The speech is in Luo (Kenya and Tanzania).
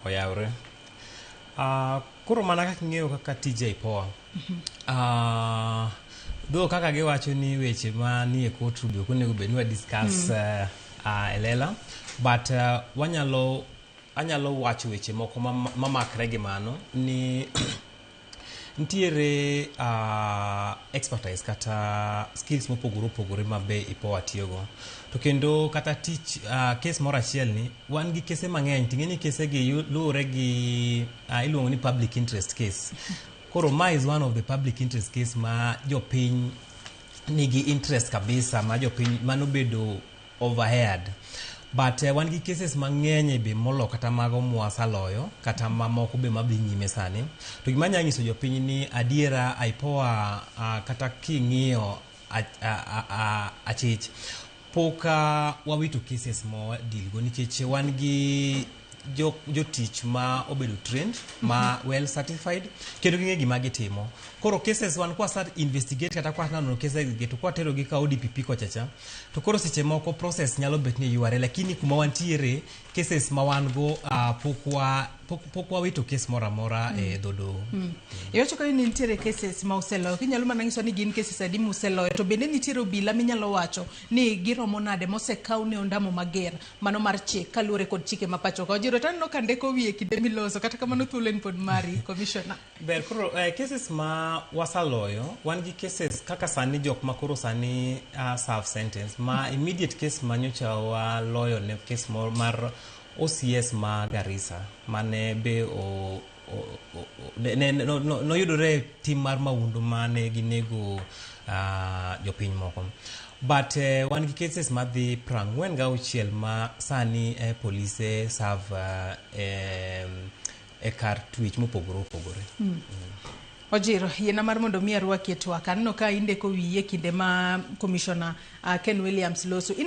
Oyawre. Koro mana kaka ing'eyo kaka tij IPOA. Though kaka giwacho ni weche manie court be ok onego bed ni wa discuss e lela, but wanyalo anyalo wacho weche moko mamakre gi mano ni nitiere expertise kata skills mopogore opogore ma be IPOA tiyogo. To kendo kata tich case moro achiel ni wan gi kese mang'eny ting'e ni kese gi luwore gi iluongo ni public interest case. Koro ma is one of the public interest case ma jopiny nigi interest kabisa, ma jopiny manobedo overheard. But wan gi cases mang'eny be molo kata mago mwasaloyo kata mamoko be madhi nyime sani. To gima anyalo nyiso jopiny ni adiera IPOA kata king'iyo achich pok wawito cases ma deal go nikech wan gi jotich ma obedo trained, ma well certified, kendo ging'e gima gitimo. Koro cases wan kwa start investigate kata kwa nono cases gi to kwa tero gi ka ODPP kocha cha, to koro seche moko process nyalo bet ni yware, lakini kuma wantiere, cases ma wan go pok wawito case moro amora e dho doho. Iwacho ka ni nitiere cases ma useloyo. Kinyalo mana nyiso ni gin cases adi museloyo, to bende nitiere obila minyalo wacho ni giromo nade mosekaw ne ondamo mager mano mar chik kaluwore kod chike ma pacho ka? Ojiro, taneno ka ndeko wiye kinde miloso, kata kamano thuolo en pod mari, commissioner. Ber, koro cases ma wasaloyo, wan gi cases kaka sani jok ma koro sani serve sentence ma immediate case ma nyocha waloyo ne case moro mar OCS ma Garissa mane be o, o, o, ne, ne, no, no, noyudore e tim mar maundu mane ginego jopiny moko. But wan gi cases madhi 46 ma sani polise serve e kar twech mopogore opogore. Ojiro, yiena mar mondo mi arwaki e twak. Aneno ka indeko wiyi e kinde ma Commissioner Ken Williams loso. In